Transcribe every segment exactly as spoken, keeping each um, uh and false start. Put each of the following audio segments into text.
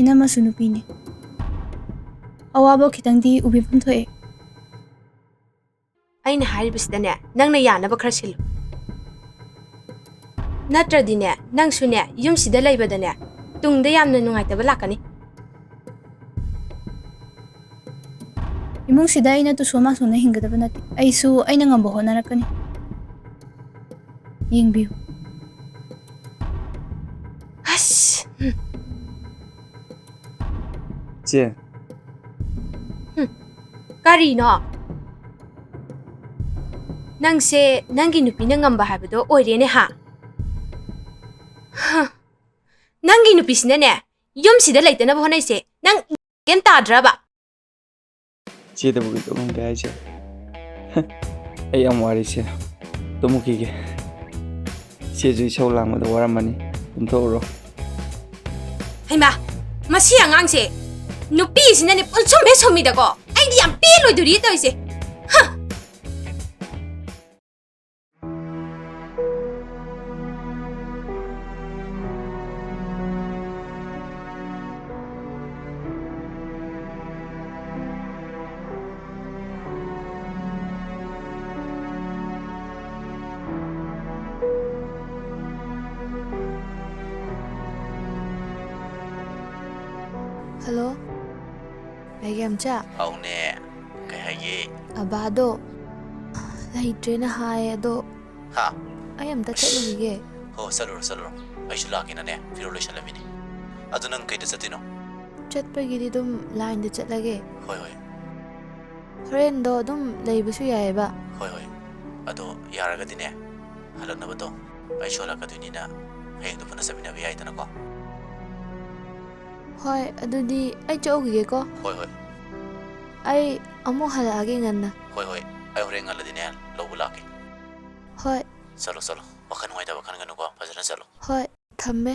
ꯏꯅꯝꯃꯁꯨ ꯅꯨꯄꯤꯅꯤ꯫ ꯑꯋꯥꯕ ꯈꯤꯇꯪꯗꯤ ꯎꯕꯤꯐꯝ ꯊꯣꯛꯑꯦ꯫ ꯑꯩꯅ ꯍꯥꯏꯔꯤꯕꯁꯤꯗꯅꯦ, ꯅꯪꯅ ꯌꯥꯅꯕ ꯈꯔ ꯁꯤꯜꯂꯨ꯫ ꯅꯠꯇ꯭ꯔꯗꯤꯅꯦ, ꯅꯪꯁꯨꯅꯦ, ꯌꯨꯝꯁꯤꯗ ꯂꯩꯕꯗꯅꯦ, ꯇꯨꯡꯗ ꯌꯥꯝꯅ ꯅꯨꯡꯉꯥꯏꯇꯕ ꯂꯥꯛꯀꯅꯤ꯫ ꯏꯃꯨꯡꯁꯤꯗ ꯑꯩꯅ ꯇꯨꯁꯣꯟ ꯃꯥꯁꯣꯟꯅ ꯍꯤꯡꯒꯗꯕ ꯅꯠꯇꯦ꯫ ꯑꯩꯁꯨ ꯑꯩꯅ ꯉꯝꯕ ꯍꯣꯠꯅꯔꯛꯀꯅꯤ꯫ ꯌꯦꯡꯕꯤꯌꯨ꯫ ꯑꯁ! ꯍꯨꯝ꯫ ꯆꯦ꯫ ꯍꯨꯝ꯫ ꯀꯔꯤꯅꯣ? ꯅꯪꯁꯦ ꯅꯪꯒꯤ ꯅꯨꯄꯤꯅ ꯉꯝꯕ ꯍꯥꯏꯕꯗꯣ ꯑꯣꯏꯔꯦꯅꯦ, ꯍꯥ? ꯍ꯫ ꯅꯪꯒꯤ ꯅꯨꯄꯤꯁꯤꯅꯅꯦ, ꯌꯨꯝꯁꯤꯗ ꯂꯩꯇꯅꯕ ꯍꯣꯠꯅꯩꯁꯦ, ꯅꯪ ꯒ꯭ꯌꯥꯟ ꯇꯥꯗ꯭ꯔꯕ? ꯆꯦꯗꯕꯨ ꯀꯩꯗꯧꯕ ꯍꯪꯒꯦ ꯍꯥꯏꯁꯦ? ꯑꯩ ꯌꯥꯝ ꯋꯥꯔꯦ ꯏꯆꯦ, ꯇꯨꯝꯃꯨꯈꯤꯒꯦ꯫ ꯏꯆꯦꯁꯨ ꯏꯁꯧ ꯂꯥꯡꯕꯗ ꯋꯥꯔꯝꯃꯅꯤ, ꯇꯨꯝꯊꯣꯛꯎꯔꯣ꯫ ꯍꯩꯃꯥ, ꯃꯁꯤ ꯑꯉꯥꯡꯁꯦ ꯅꯨꯄꯤꯁꯤꯅꯅꯦ ꯄꯨꯟꯁꯨꯝ ꯍꯦꯛ ꯁꯨꯝꯃꯤꯗꯀꯣ, ꯑꯩꯗꯤ ꯌꯥꯝ ꯄꯦꯜꯂꯣꯏꯗꯣꯔꯤ ꯇꯧꯔꯤꯁꯦ꯫ ꯍ! ꯂꯩꯒꯦꯝꯆꯥ꯫ ꯍꯥꯎꯅꯦ꯫ ꯀꯩ ꯍꯥꯏꯒꯦ? ꯑꯕꯥꯗꯣ ꯂꯩꯇ꯭ꯔꯦꯅ ꯍꯥꯏ, ꯑꯗꯣ ꯍꯥ? ꯑꯩ ꯑꯝꯇ ꯑꯁ꯫ ꯆꯠꯂꯨꯈꯤꯒꯦ꯫ ꯍꯣ, ꯆꯠꯂꯨꯔꯣ, ꯆꯠꯂꯨꯔꯣ꯫ ꯑꯩꯁꯨ ꯂꯥꯛꯀꯦꯅꯅꯦ, ꯐꯤꯔꯣꯜ ꯂꯣꯏꯁꯜꯂꯝꯃꯤꯅꯤ꯫ ꯑꯗꯨ ꯅꯪ ꯀꯩꯗ ꯆꯠꯇꯣꯏꯅꯣ? ꯆꯠꯄꯒꯤꯗꯤ ꯑꯗꯨꯝ ꯂꯥꯏꯟꯗ ꯆꯠꯂꯒꯦ꯫ ꯍꯣꯏ, ꯍꯣꯏ꯫ ꯍꯣꯔꯦꯟꯗꯣ ꯑꯗꯨꯝ ꯂꯩꯕꯁꯨ ꯌꯥꯏꯌꯦꯕ꯫ ꯍꯣꯏ, ꯍꯣꯏ꯫ ꯑꯗꯣ ꯌꯥꯔꯒꯗꯤꯅꯦ, ꯍꯜꯂꯛꯅꯕ ꯇꯧ꯫ ꯑꯩꯁꯨ ꯍꯜꯂꯛꯀꯗꯣꯏꯅꯤꯅ, ꯍꯌꯦꯡꯗꯣ ꯄꯨꯟꯅ ꯆꯠꯃꯤꯟꯅꯕ ꯌꯥꯏꯗꯅꯀꯣ? ꯍꯣꯏ, ꯑꯗꯨꯗꯤ ꯑꯩ ꯆꯠꯂꯨꯈꯤꯒꯦꯀꯣ꯫ ꯍꯣꯏ, ꯍꯣꯏ꯫ ꯑꯩ ꯑꯃꯨꯛ ꯍꯜꯂꯛꯑꯒꯦ ꯉꯟꯅ꯫ ꯍꯣꯏ, ꯍꯣꯏ꯫ ꯑꯩ ꯍꯣꯔꯦꯟ ꯉꯜꯂꯗꯤꯅꯦ, ꯂꯧꯕ ꯂꯥꯛꯀꯦ꯫ ꯍꯣꯏ꯫ ꯆꯠꯂꯣ, ꯆꯠꯂꯣ꯫ ꯋꯥꯈꯜ ꯅꯨꯡꯉꯥꯏꯇꯕ ꯈꯟꯒꯅꯨꯀꯣ꯫ ꯐꯖꯅ ꯆꯠꯂꯣ꯫ ꯍꯣꯏ, ꯊꯝꯃꯦ꯫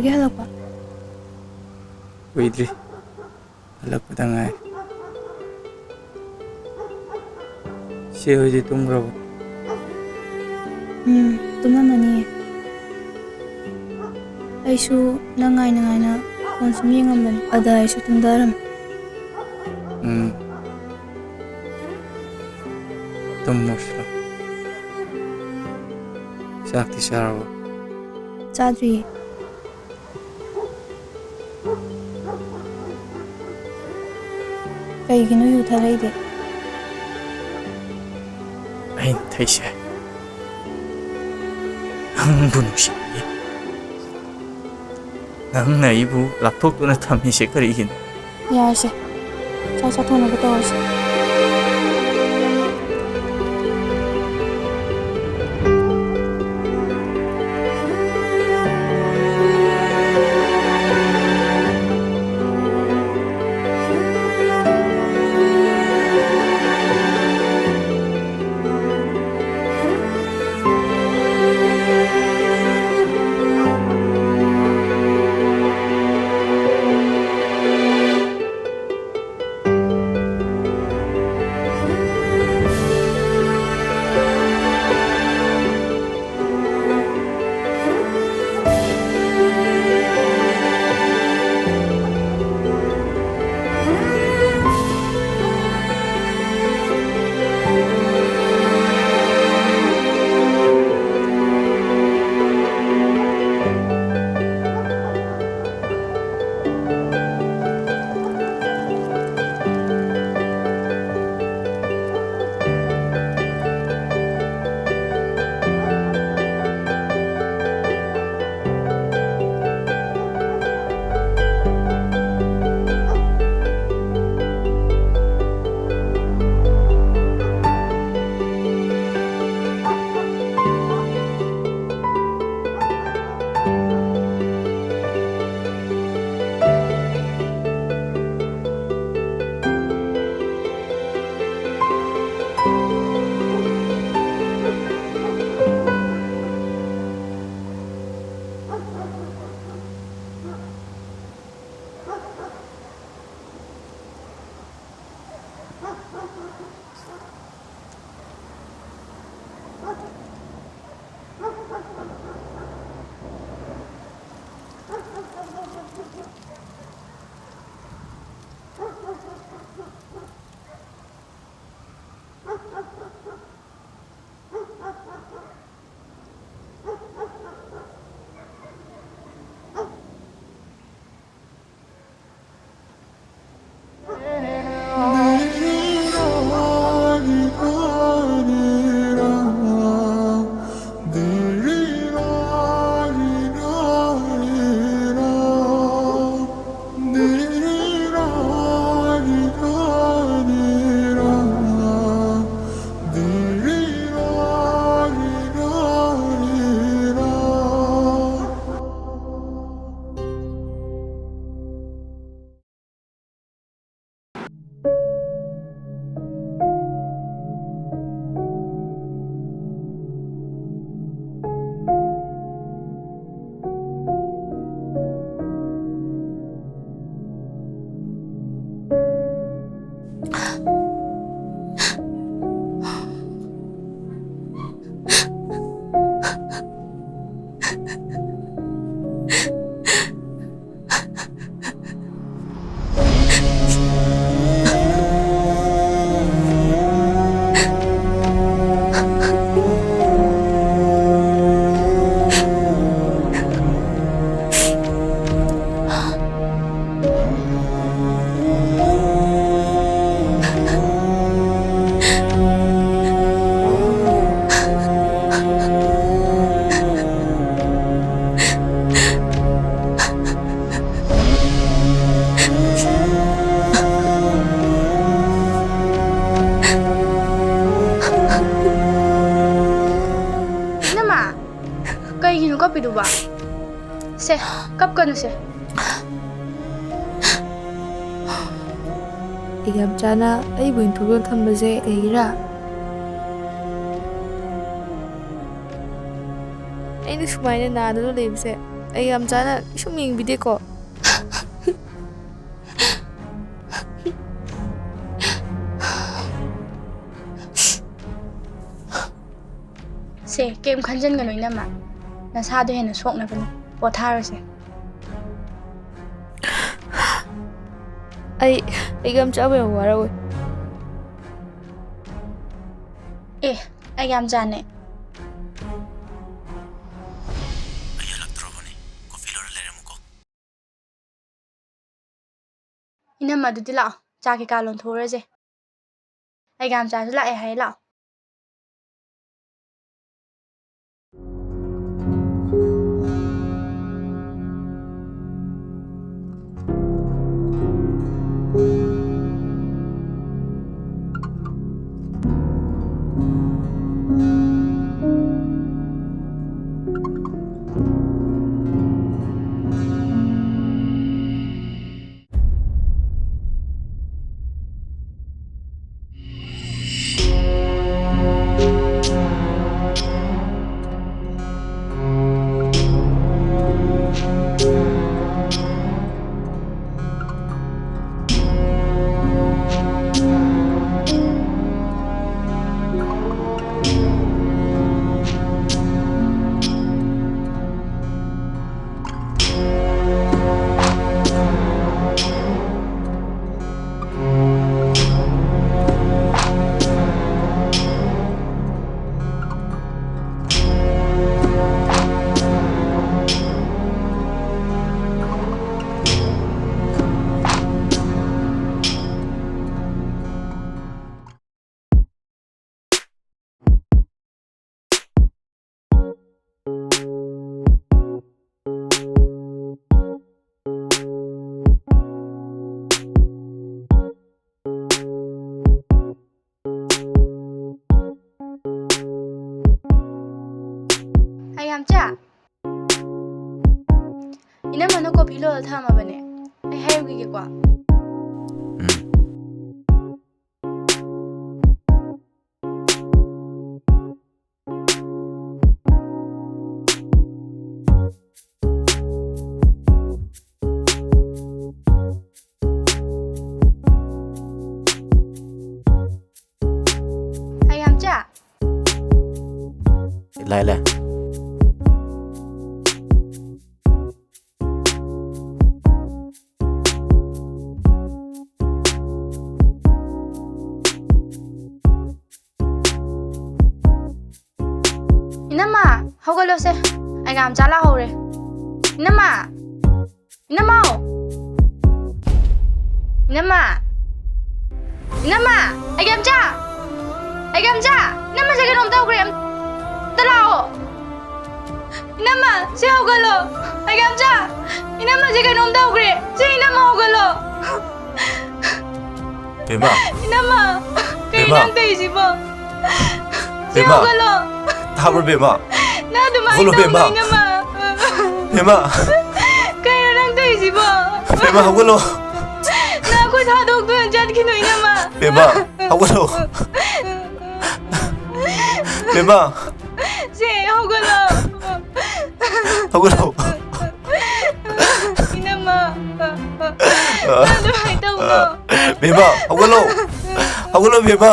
ꯀꯨꯏꯔꯒꯦ ꯍꯜꯂꯛꯄ? ꯀꯨꯏꯗ꯭ꯔꯤ꯫ ꯍꯜꯂꯛꯄꯗ ꯉꯥꯏ꯫ ꯏꯆꯦ ꯍꯣꯏꯗꯤ ꯇꯨꯝꯈ꯭ꯔꯕꯣ? ꯎꯝ, ꯇꯨꯝꯃꯝꯃꯅꯤꯌꯦ꯫ ꯑꯩꯁꯨ ꯅꯪ ꯉꯥꯏꯅ ꯉꯥꯏꯅ ꯐꯣꯟ ꯁꯨꯝ ꯌꯦꯡꯉꯝꯕꯅꯤ꯫ ꯑꯗ ꯑꯩꯁꯨ ꯇꯨꯝꯊꯔꯝꯃꯦ꯫ ꯎꯝ꯫ ꯇꯨꯝꯃꯨꯔꯁꯤ ꯂꯥꯎ꯫ ꯆꯥꯛꯇꯤ ꯆꯥꯔꯕꯣ? ꯆꯥꯗ꯭ꯔꯤꯌꯦ꯫ ꯀꯩꯒꯤꯅꯣ ꯌꯨ ꯊꯛꯂꯛꯏꯗꯤ? ꯑꯩꯅ ꯊꯛꯏꯁꯦ ꯅꯪꯕꯨ ꯅꯨꯡꯁꯤꯕꯒꯤ꯫ ꯅꯪꯅ ꯑꯩꯕꯨ ꯂꯥꯞꯊꯣꯛꯇꯨꯅ ꯊꯝꯃꯤꯁꯦ ꯀꯔꯤꯒꯤꯅꯣ? ꯌꯥꯔꯦꯁꯦ, ꯆꯥꯛ ꯆꯥꯊꯣꯛꯅꯕ ꯇꯧꯔꯁꯦ꯫ ꯀꯩꯒꯤꯅꯣ ꯀꯞꯄꯤꯗꯨꯕ? ꯁꯦ, ꯀꯞꯀꯅꯨꯁꯦ꯫ ꯑꯦꯛꯖꯥꯝ ꯆꯥꯅ ꯑꯩꯕꯨ ꯏꯟꯊꯣꯛꯇꯨꯅ ꯊꯝꯕꯁꯦ ꯀꯩꯒꯤꯔꯥ? ꯑꯩꯅ ꯁꯨꯃꯥꯏꯅ ꯅꯥꯗꯨꯅ ꯂꯩꯕꯁꯦ ꯑꯦꯛꯖꯥꯝ ꯆꯥꯅ ꯁꯨꯝ ꯌꯦꯡꯕꯤꯗꯦꯀꯣ꯫ ꯁꯦ, ꯀꯩꯝ ꯈꯟꯖꯟꯒꯅꯨ, ꯏꯅꯝꯃ꯫ ꯅꯁꯥꯗꯣ ꯍꯦꯟꯅ ꯁꯣꯛꯅꯕꯅꯤ꯫ ꯄꯣꯊꯥꯔꯣꯁꯦ꯫ ꯑꯩ, ꯑꯩ ꯌꯥꯝ ꯆꯥꯕ ꯌꯥꯝ ꯋꯥꯔꯧꯋꯦ꯫ ꯑꯦ, ꯑꯩ ꯌꯥꯝ ꯆꯥꯅꯦ꯫ ꯑꯩ ꯍꯜꯂꯛꯇ꯭ꯔꯕꯅꯤ꯫ ꯀꯣꯐꯤ ꯂꯣꯏꯔ ꯂꯩꯔꯝꯃꯨꯀꯣ꯫ ꯏꯅꯝꯃ, ꯑꯗꯨꯗꯤ ꯂꯥꯛꯑꯣ, ꯆꯥ ꯀꯩꯀꯥ ꯂꯣꯟꯊꯣꯛꯎꯔꯁꯦ꯫ ꯑꯩ ꯌꯥꯝ ꯆꯥꯁꯨ ꯂꯥꯛꯑꯦ ꯍꯥꯏꯌꯦ, ꯂꯥꯛꯑꯣ꯫ ꯏꯆꯥ, ꯏꯅꯝꯃꯅ ꯀꯣꯐꯤ ꯂꯣꯜꯂ ꯊꯝꯃꯕꯅꯦ, ꯑꯩ ꯍꯥꯏꯔꯨꯈꯤꯒꯦꯀꯣ꯫ ꯎꯝ꯫ ꯑꯩ ꯌꯥꯝꯆꯥ꯫ ꯂꯥꯏ ꯂꯥꯏ꯫ ꯏꯅꯝꯃ, ꯍꯧꯒꯠꯂꯣꯁꯦ꯫ ꯑꯩꯒ ꯌꯥꯝꯆꯥ ꯂꯥꯛꯍꯧꯔꯦ꯫ ꯏꯅꯝꯃ! ꯏꯅꯝꯃ! ꯏꯅꯝꯃ! ꯏꯅꯝꯃ! ꯑꯩꯒ ꯌꯥꯝꯆꯥ! ꯑꯩꯒ ꯌꯥꯝꯆꯥ! ꯏꯅꯝꯃꯁꯦ ꯀꯩꯅꯣꯝ ꯇꯧꯈ꯭ꯔꯦ꯫ ꯑꯝꯇ ꯂꯥꯛꯑꯣ꯫ ꯏꯅꯝꯃ, ꯁꯤ ꯍꯧꯒꯠꯂꯣ꯫ ꯑꯩꯒ ꯌꯥꯝꯆꯥ! ꯏꯅꯝꯃꯁꯦ ꯀꯩꯅꯣꯝ ꯇꯧꯈ꯭ꯔꯦ꯫ ꯁꯤ ꯏꯅꯝꯃ ꯍꯧꯒꯠꯂꯣ꯫ ꯕꯦꯝꯃ! ꯏꯅꯝꯃ! ꯀꯩꯅꯣ ꯕꯦꯝꯃ! ꯅꯪ ꯇꯧꯔꯤꯁꯤꯕꯣ? ꯁꯤ ꯕꯦꯝꯃ! ꯍꯧꯒꯠꯂꯣ꯫ ꯇꯥꯕ꯭ꯔꯣ ꯕꯦꯝꯃ? ꯅꯪ ꯑꯗꯨꯃꯥꯏꯅ ꯍꯧꯒꯠꯂꯣ ꯇꯧꯅꯨ, ꯕꯦꯝꯃ! ꯏꯅꯝꯃ꯫ ꯕꯦꯝꯃ! ꯀꯩꯅꯣ ꯅꯪ ꯇꯧꯔꯤꯁꯤꯕꯣ? ꯕꯦꯝꯃ, ꯍꯧꯒꯠꯂꯣ! ꯅꯪ ꯑꯩꯈꯣꯏ ꯊꯥꯗꯣꯛꯇꯨꯅ ꯆꯠꯈꯤꯅꯨ, ꯏꯅꯝꯃ꯫ ꯕꯦꯝꯃ, ꯍꯧꯒꯠꯂꯣ! ꯕꯦꯝꯃ! ꯁꯦ, ꯍꯧꯒꯠꯂꯣ꯫ ꯍꯧꯒꯠꯂꯣ꯫ ꯏꯅꯝꯃ, ꯅꯪ ꯑꯗꯨꯃꯥꯏꯅ ꯇꯧꯅꯣ꯫ ꯕꯦꯝꯃ, ꯍꯧꯒꯠꯂꯣ꯫ ꯍꯧꯒꯠꯂꯣ, ꯕꯦꯝꯃ꯫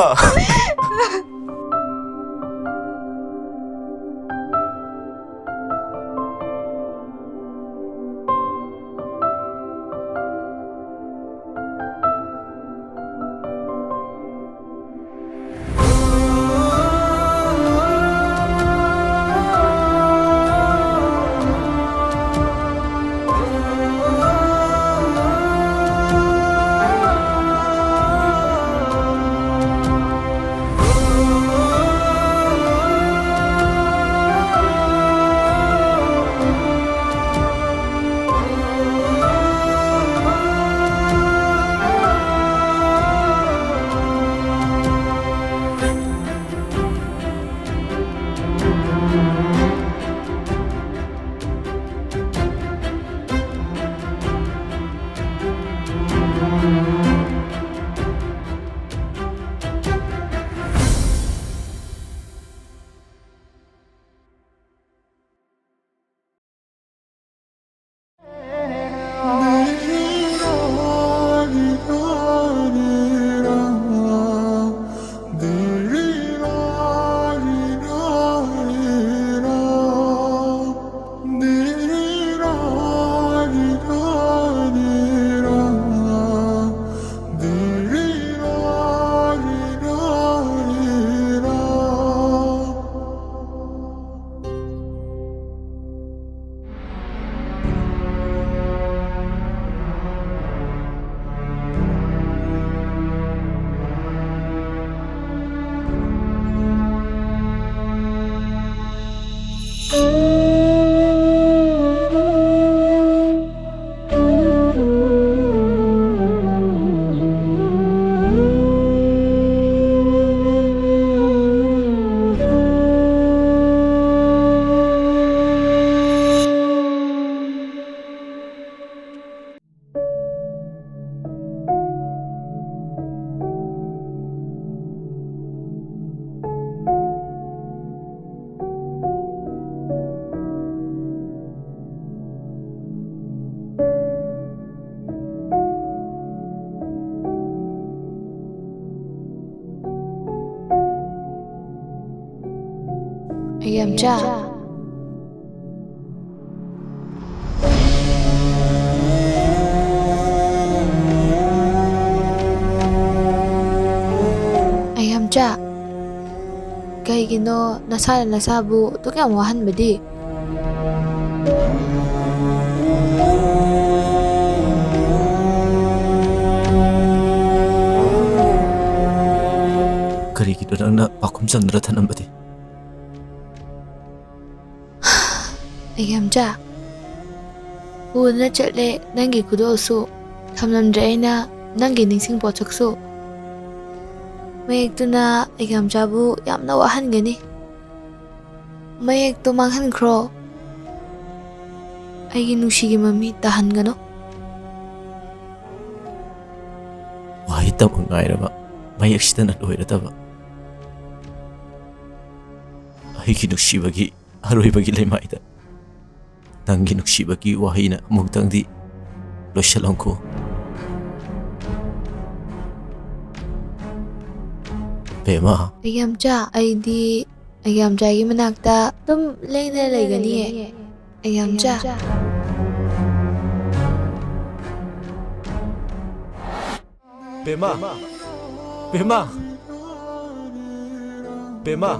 ꯑꯩꯒꯤ ꯌꯥꯝꯆꯥ꯫ ꯑꯩꯒꯤ ꯌꯥꯝꯆꯥ꯫ ꯀꯩꯒꯤꯅꯣ ꯅꯁꯥꯅ ꯅꯁꯥꯕꯨ ꯑꯗꯨꯛ ꯌꯥꯝ ꯋꯥꯍꯟꯕꯗꯤ? ꯀꯔꯤꯒꯤꯅꯣ ꯅꯪꯅ ꯄꯥꯎꯈꯨꯝ ꯆꯟꯗꯨꯅ ꯊꯅꯝꯕꯗꯤ? ꯑꯩꯒꯤ ꯌꯥꯝꯆꯥ, ꯎꯗꯅ ꯆꯠꯂꯦ ꯅꯪꯒꯤ ꯈꯨꯗꯣꯜꯁꯨ, ꯊꯝꯂꯝꯗ꯭ꯔꯦ ꯑꯩꯅ ꯅꯪꯒꯤ ꯅꯤꯡꯁꯤꯡ ꯄꯣꯠꯁꯛꯁꯨ꯫ ꯃꯌꯦꯛꯇꯨꯅ ꯑꯩꯒꯤ ꯌꯥꯝꯆꯥꯕꯨ ꯌꯥꯝꯅ ꯋꯥꯍꯟꯒꯅꯤ꯫ ꯃꯌꯦꯛꯇꯨ ꯃꯥꯡꯍꯟꯈ꯭ꯔꯣ꯫ ꯑꯩꯒꯤ ꯅꯨꯡꯁꯤꯒꯤ ꯃꯃꯤ ꯇꯥꯍꯟꯒꯅꯨ꯫ ꯋꯥꯍꯩ ꯇꯝꯕ ꯉꯥꯏꯔꯕ ꯃꯌꯦꯛꯁꯤꯗꯅ ꯂꯣꯏꯔꯗꯕ ꯑꯩꯒꯤ ꯅꯨꯡꯁꯤꯕꯒꯤ ꯑꯔꯣꯏꯕꯒꯤ ꯂꯩꯃꯥꯏꯗ ꯅꯪꯒꯤ ꯅꯨꯡꯁꯤꯕꯒꯤ ꯋꯥꯍꯩꯅ ꯑꯃꯨꯛꯇꯪꯗꯤ ꯂꯣꯏꯁꯤꯜꯂꯝꯈꯣ꯫ ꯕꯦꯝꯃ꯫ ꯑꯩꯒꯤ ꯌꯥꯝꯆꯥ, ꯑꯩꯗꯤ ꯑꯩꯒꯤ ꯌꯥꯝꯆꯥꯒꯤ ꯃꯅꯥꯛꯇ ꯑꯗꯨꯝ ꯂꯦꯡꯗꯅ ꯂꯩꯒꯅꯤꯌꯦ꯫ ꯑꯩꯒꯤ ꯌꯥꯝꯆꯥ꯫ ꯕꯦꯝꯃ! ꯕꯦꯝꯃ! ꯕꯦꯝꯃ!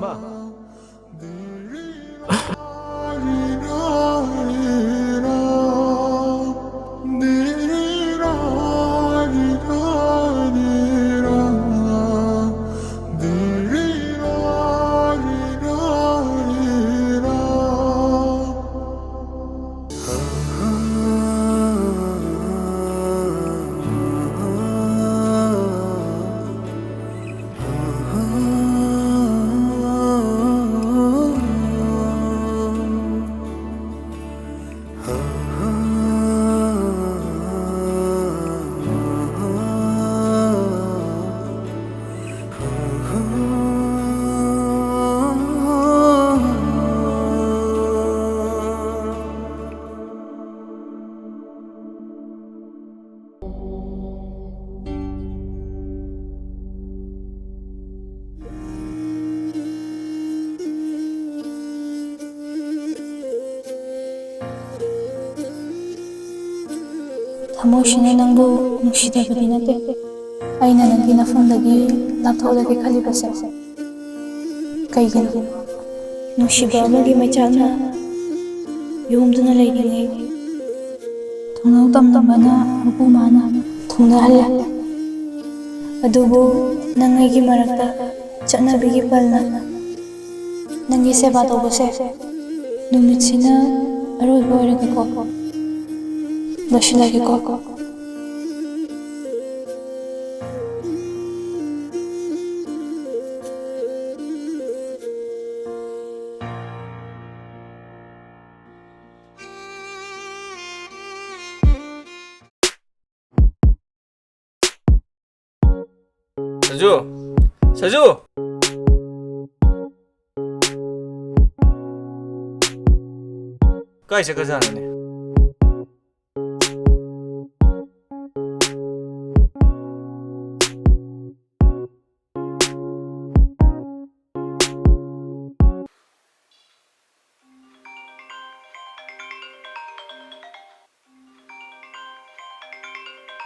ꯊꯃꯣꯏꯁꯤꯅ ꯅꯪꯕꯨ ꯅꯨꯡꯁꯤꯗꯕꯗꯤ ꯅꯠꯇꯦ꯫ ꯑꯩꯅ ꯅꯪꯒꯤ ꯅꯐꯝꯗꯒꯤ ꯂꯥꯞꯊꯣꯛꯂꯒꯦ ꯈꯜꯂꯤꯕꯁꯦ ꯀꯩꯒꯤꯅꯣ? ꯅꯨꯡꯁꯤꯕ ꯑꯃꯒꯤ ꯃꯩꯆꯥꯛꯅ ꯌꯣꯝꯗꯨꯅ ꯂꯩꯔꯤꯉꯩ ꯊꯣꯡꯅꯥꯎ ꯇꯝꯂꯝꯕꯅ ꯃꯄꯨ ꯃꯥꯅ ꯊꯨꯡꯅꯍꯜꯂꯦ꯫ ꯑꯗꯨꯕꯨ ꯅꯪ ꯑꯩꯒꯤ ꯃꯔꯛꯇ ꯆꯠꯅꯕꯤꯒꯤ ꯄꯜꯅ ꯅꯪꯒꯤ ꯁꯦꯕꯥ ꯇꯧꯕꯁꯦ ꯅꯨꯃꯤꯠꯁꯤꯅ ꯑꯔꯣꯏꯕ ꯑꯣꯏꯔꯒꯦꯀꯣ꯫ ꯂꯣꯏꯁꯤꯜꯂꯒꯦꯀꯣ꯫ ꯁꯖꯨ! ꯁꯖꯨ! ꯀꯥꯏ ꯆꯠꯈ꯭ꯔꯖꯥꯠꯅꯣꯅꯦ?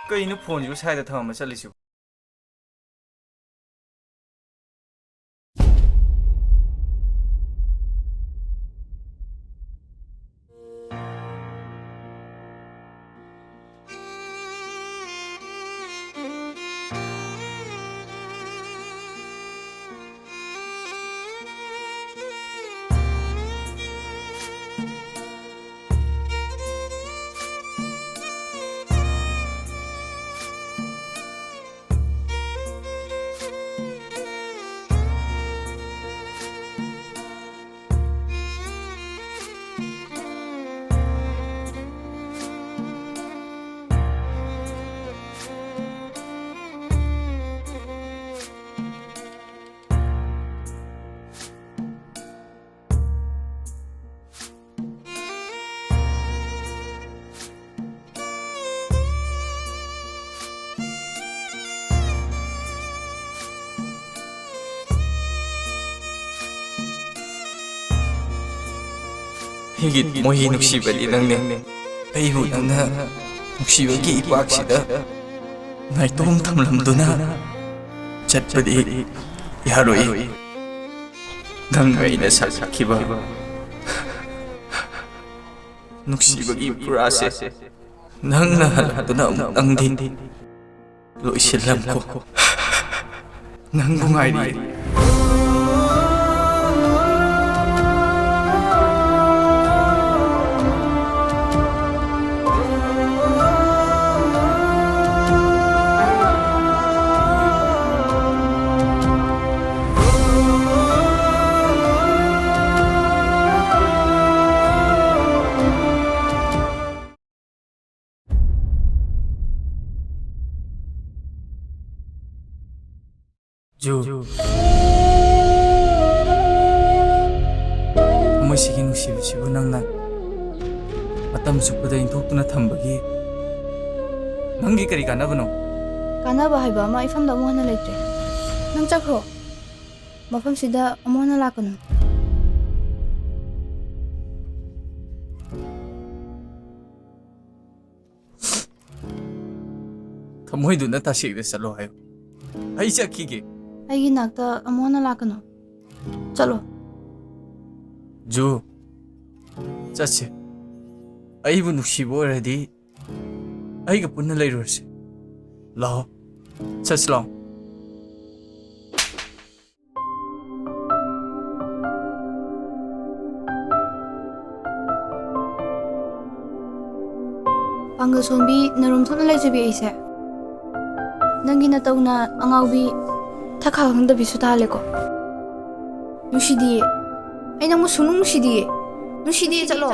ꯀꯩꯅꯣ ꯐꯣꯟꯁꯤꯕꯨ ꯁꯥꯏꯗ ꯊꯝꯃ ꯆꯠꯂꯤꯁꯤꯕꯨ? ꯑꯩꯒꯤ ꯃꯣꯏꯒꯤ ꯅꯨꯡꯁꯤꯕꯗꯤ ꯅꯪꯅꯦ꯫ ꯑꯩꯕꯨ ꯅꯪꯅ ꯅꯨꯡꯁꯤꯕꯒꯤ ꯏꯄꯥꯛꯁꯤꯗ ꯅꯥꯏꯇꯣꯝ ꯊꯝꯂꯝꯗꯨꯅ ꯆꯠꯄꯗꯤ ꯌꯥꯔꯣꯏ꯫ ꯅꯪ ꯑꯩꯅ ꯁꯥꯈꯤꯕ ꯅꯨꯡꯁꯤꯕꯒꯤ ꯄꯨꯔꯥꯁꯦ ꯅꯪꯅ ꯍꯜꯂꯛꯇꯨꯅ ꯑꯃꯨꯛꯇꯪꯗꯤ ꯂꯣꯏꯁꯤꯜꯂꯝꯈꯣ꯫ ꯅꯪꯕꯨ ꯉꯥꯏꯔꯤ꯫ ꯖꯨ, ꯊꯃꯣꯏꯁꯤꯒꯤ ꯅꯨꯡꯁꯤꯕꯁꯤꯕꯨ ꯅꯪꯅ ꯃꯇꯝ ꯆꯨꯞꯄꯗ ꯏꯟꯊꯣꯛꯇꯨꯅ ꯊꯝꯕꯒꯤ ꯅꯪꯒꯤ ꯀꯔꯤ ꯀꯥꯟꯅꯕꯅꯣ? ꯀꯥꯟꯅꯕ ꯍꯥꯏꯕ ꯑꯃ ꯏꯐꯝꯗ ꯑꯃꯨꯛ ꯍꯟꯅ ꯂꯩꯇ꯭ꯔꯦ꯫ ꯅꯪ ꯆꯠꯈ꯭ꯔꯣ꯫ ꯃꯐꯝꯁꯤꯗ ꯑꯃꯨꯛ ꯍꯟꯅ ꯂꯥꯛꯀꯅꯨ꯫ ꯊꯃꯣꯏꯗꯨꯅ ꯇꯁꯦꯡꯅ ꯆꯠꯂꯣ ꯍꯥꯏꯌꯨ꯫ ꯑꯩ ꯆꯠꯈꯤꯒꯦ꯫ ꯑꯩꯒꯤ ꯅꯥꯛꯇ ꯑꯃꯨꯛ ꯍꯟꯅ ꯂꯥꯛꯀꯅꯨ꯫ ꯆꯠꯂꯣ꯫ ꯖꯨ, ꯆꯠꯁꯦ꯫ ꯑꯩꯕꯨ ꯅꯨꯡꯁꯤꯕ ꯑꯣꯏꯔꯗꯤ ꯑꯩꯒ ꯄꯨꯟꯅ ꯂꯩꯔꯨꯔꯁꯦ꯫ ꯂꯥꯛꯑꯣ, ꯆꯠꯁꯤ ꯂꯥꯛꯑꯣ꯫ ꯄꯥꯡꯒꯜ ꯁꯣꯟꯕꯤ, ꯅꯔꯨꯝ ꯁꯣꯟꯅ ꯂꯩꯖꯕꯤ ꯑꯩꯁꯦ꯫ ꯅꯪꯒꯤ ꯅꯇꯧꯅ ꯑꯉꯥꯎꯕꯤ ꯊꯛꯈꯥ ꯈꯪꯗꯕꯤꯁꯨ ꯇꯥꯍꯜꯂꯦꯀꯣ꯫ ꯅꯨꯡꯁꯤꯗꯤꯌꯦ꯫ ꯑꯩ ꯅꯪꯕꯨ ꯁꯨꯡꯅꯨꯡ ꯅꯨꯡꯁꯤꯗꯤꯌꯦ꯫ ꯅꯨꯡꯁꯤꯗꯤꯌꯦ, ꯆꯠꯂꯣ꯫